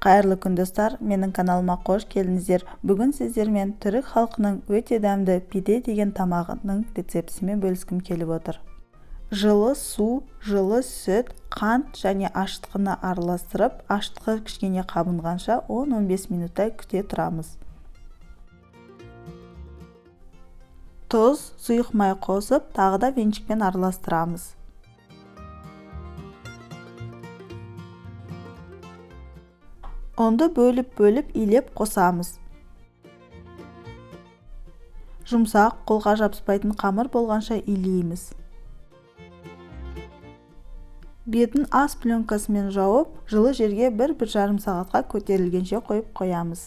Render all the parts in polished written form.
Қайырлы күн, достар! Менің каналыма қош келдіңіздер. Бүгін сіздермен түрік халқының өте дәмді пиде деген тамағының рецептісімен бөліскім келіп отыр. Жылы су, жылы сүт, қант және ашытқыны араластырып, ашытқы кішкене қабынғанша 10-15 минуттай күте тұрамыз. Тұз, сұйық май қосып, тағы да венчикпен араластырамыз. Ұнды бөліп-бөліп илеп қосамыз. Жұмсақ, қолға жабыспайтын қамыр болғанша илейміз. Бетін ас пленкасымен жауып, жылы жерге 1-1,5 сағатқа көтерілгенше қойып қоямыз.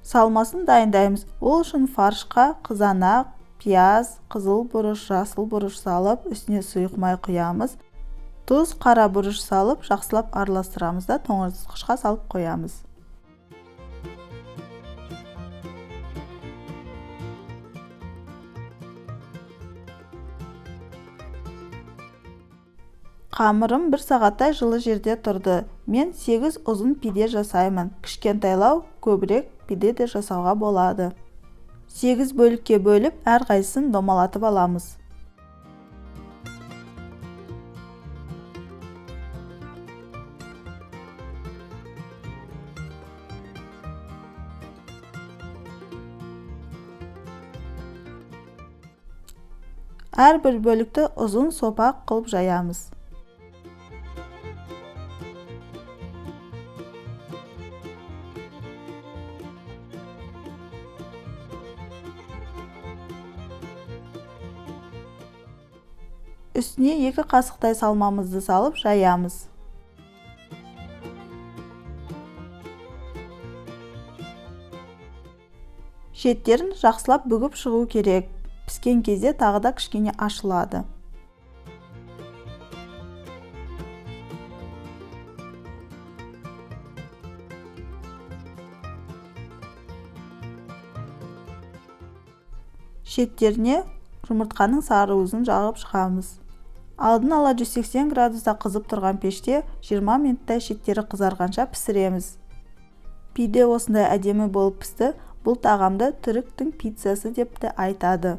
Салмасын дайындаймыз. Ол үшін фаршқа қызанақ, пияз, қызыл бұрыш, жасыл бұрыш салып, үстіне сұйық май құямыз. Тұз, қара бұрыш салып, жақсылап араластырамыз да тоңазытқышқа салып қоямыз. Қамырым 1 сағаттай жылы жерде тұрды. Мен 8 ұзын пиде жасаймын. Кішкентайлау, көбірек пиде де жасауға болады. 8 бөлікке бөліп, әрқайсысын домалатып аламыз. Әрбір бөлікті ұзын сопақ қылып жаямыз. Үстіне 2 қасықтай салмамызды салып жаямыз. Шеттерін жақсылап бүгіп шығу керек. Піскен кезде тағы да кішкене ашылады. Шеттеріне жұмыртқаның сары уызын жағып шығамыз. Алдын ала 180 градуста қызып тұрған пеште 20 минуттай шеттері қызарғанша пісіреміз. Пиде осындай әдемі болып пісті. Бұл тағамды түріктің пиццасы деп те айтады.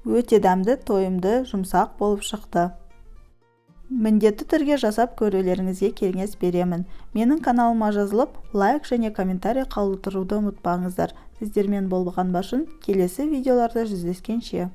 Өте дәмді, тойымды, жұмсақ болып шықты. Міндетті түрде жасап көрулеріңізге кеңес беремін. Менің каналыма жазылып, лайк және комментарий қалдыруды ұмытпаңыздар. Сіздермен болған Баршын, келесі видеоларда жүздескенше.